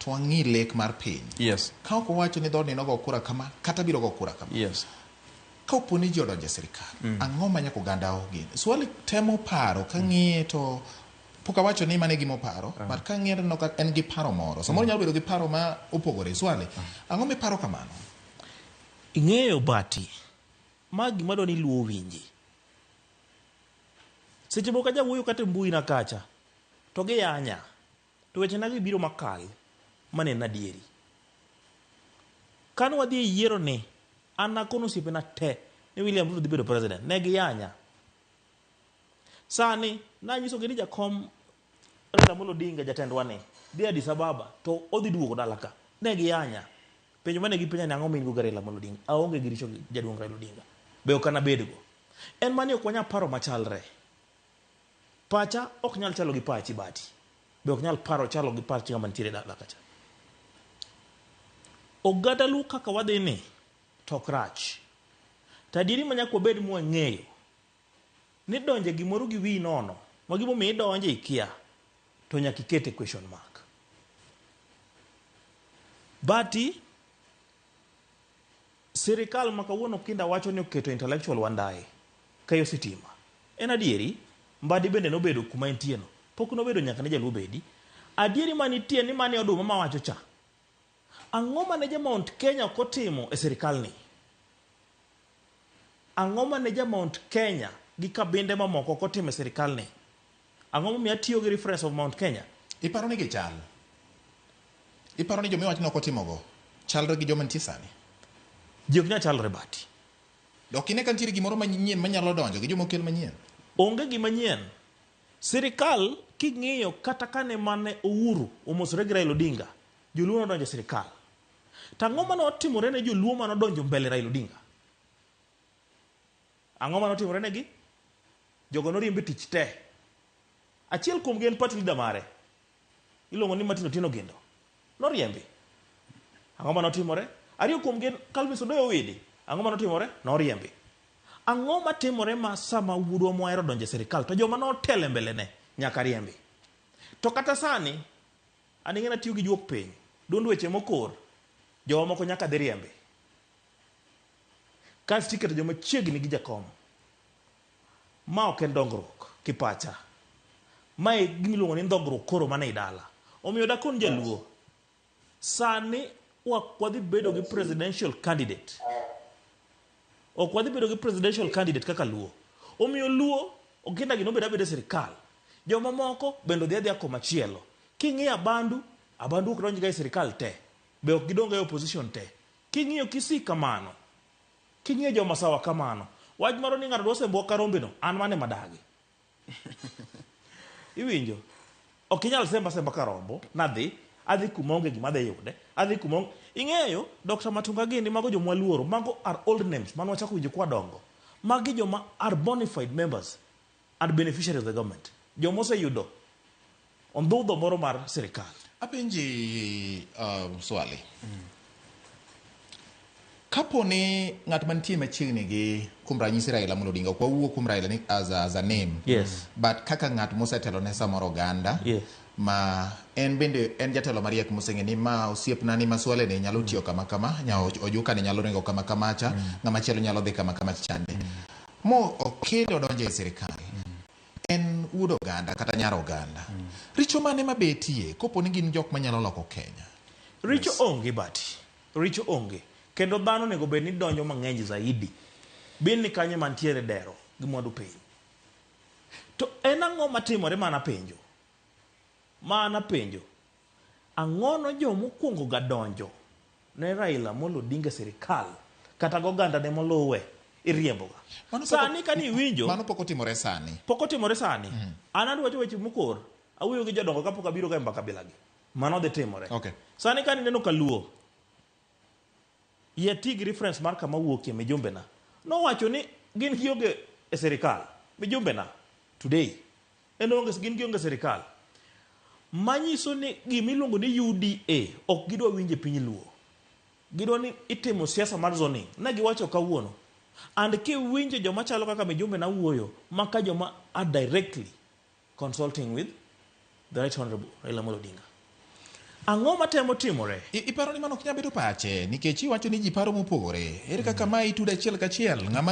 To wang'i lek mar piny. Ka ok owacho ni dhoodni nogo kura kama, kata biro go kura kama. Ka opo ni ji odonjo e sirikal, ang'o ma nyaka oganda ogen? Swali temo paro ka ng'iye to pok awacho ni mano e gima oparo, but ka ng'iye to aneno ka en gi paro moro. Samoro nyalo bedo gi paro ma opogore. Swali, ang'o miparo kamano? Ing'eyo Bati, ma gima adwa ni luo owinji. Seche moko ajawuoyo kata e mbui na kacha, to giyanya. To wechena gi biro makal maneno adieri. Kane wadhi e yiero ni, an nakono osiepena te ni William Ruto dhi bedo president. Ne giyanya. Sani nanyisogi ni jakom Raila Amolo Odinga jatendwa ni dhi Addis Ababa to odhi duogo dala ka. Ne giyanya. Penjo mane gipenja ni ang'o ma in go gi Raila Amolo Odinga? Aonge gi richo gi jaduong' Raila Odinga. Be ok anabedgo. En mana ni ok wanyal paro machalre. Pacha ok nyal chalo gi pachi Bati. Be ok nyal paro chalo gi pach ng'ama nitiere dala kacha. Oganda Luo kaka wadhi ni to ok rach. To adieri ma nyaka wabed mwang'eyo ni donje gimoro gi wiyi nono ma gimomiyo idonje ikia to nyaka ikete question mark. Bati, sirikal ma kawuono kinda wacho ni oketo intellectual Wandayi kayo sitima. En adieri, Mbadi bende nobedo kuma entie no. Pok nobedo nyaka ne Jaluo bedi. Adieri manitie ni mane oduma mawacho cha. Ang'o mane ja Mount Kenya ok otimo e sirikal ni? Ang'o mane ja Mount Kenya gi kabinde mamoko ok otimo e sirikal ni? Ang'o momiyo atiyo gi reference of Mount Kenya? Iparo ni gichal? Iparo ni joma iwacho ni ok otimogo chalre gi joma nitie sani? Ji ok nyal chalre Bati. Ok ine ka nitiere gimoro manyien manyalo donjo gi joma okel manyien? Onge gima nyien. Sirikal king'iyo kata kane mane Uhuru omosore gi Raila Odinga, joluo nodonjo e sirikal. To ang'o mane otimore ne joluo mane odonjo mbele Raila Odinga? Ang'o mane otimore negi? Jogo noriemb e tich te. Achiel kuomgi en party leader mare. Iluongo ni Martin Otieno Ogindo. Noriembi. Ang'o mane otimore? Ariyo kuomgi en Calvin Sodoyo Owidi. Ang'o mane otimore? Noriembi. Ang'o matimore ma sama wuodwa mwahero donjo e sirikal to joma notelo e mbelene nyaka riembi? To kata sani, an ing'e natiyo gi juok piny, duond weche mokor, jowa moko nyaka dhi riembi. Kasto iketo joma chiegni gi jakom. Ma ok en dongruok kipacha. Ma e gima iluongo ni ndhogruok koro mana e dala. Omiyo dakon jaluo, sani ok wadhi bedo gi presidential candidate. Ok wadhi bedo gi presidential candidate kaka luo. Omiyo luo oginda gi nobed abeda e sirikal. Joma moko bende odhi adhiya komachielo. King'iyo Abandu, Abandu ok donj ga e sirikal te. Be ok gidong ga e opposition te. King'iyo Kisii kamano. King'iyo jo Masawa kamano. Wach moro ni ng'ato dwa sembowa ka rombe no, an mano ema adagi. Iwinjo? Ok inyal semba asemba ka rombo, nadhi, adhi kuma onge gima adhi yude, adhi kuma onge... Ing'eyo, Dr. Matunga gini, mago joma waluoro, mago are old names, mane wachako winjo kwadongo. Magi joma are bonafide members and beneficiaries of the government. Joma oseyudo ondhudho moro mar sirikal. Apenji swali. Kapo ni ng'at mantie machiegni gi kuom ranyisi Raila Amolo Odinga, ok wawuo kuom Raila ni as a name. But kaka ng'at mosetelo ne samoro oganda, ma en bende en jatelo mariek moseng'e ni ma osiepna ni maswale ni nyalo tiyo kama kama, nya ojuka ni nyalo ringo kama kamacha, ng'ama chielo nyalo dhi kama kama chande. Mo okele odonjo e sirikal. En wuod oganda kata nyar oganda. Richo mane mabetie kopo ni gin jok manyalo loko Kenya? Richo onge Bati. Richo onge. Kendo dhano onego bed ni donjo mang'eny zaidi. Bin ni kanyo ema nitiere dero gi mwandu piny. To en ang'o matimore mana penjo? Mana penjo. Ang'ono jomokwongo ga donjo ne Raila Amolo Odinga e sirikal kata go oganda ne moluwe iriembo ga. Sani kani iwinjo Mano pok otimore sani. Pok otimore sani. An adwacho weche mokor. Awuoyo gi jodongo kapok abiro ga e mbaka bila gi. Mano dhi timore. Sani kani neno kaluo yie ti gi reference mar kama wuokie mijumbena. Nowacho ni gin gionge e sirikal. Mijumbena today en onge gin gionge sirikal. Manyiso ni gima iluongo ni UDA ok gidwa winjo e piny Luo. Gidwa ni itimo siasa mar zoning. Ne giwacho kawuono. And kiwinjo joma chalo kaka mijumbena wuoyo maka joma are directly consulting with the Right Honorable Raila Amolo Odinga. Ang'o matemo timore? Iparo ni mano ok nyal bedo pache nikech iwacho ni ji paro mopogore. Ere kaka ma itudo achiel kachiel? Ng'ama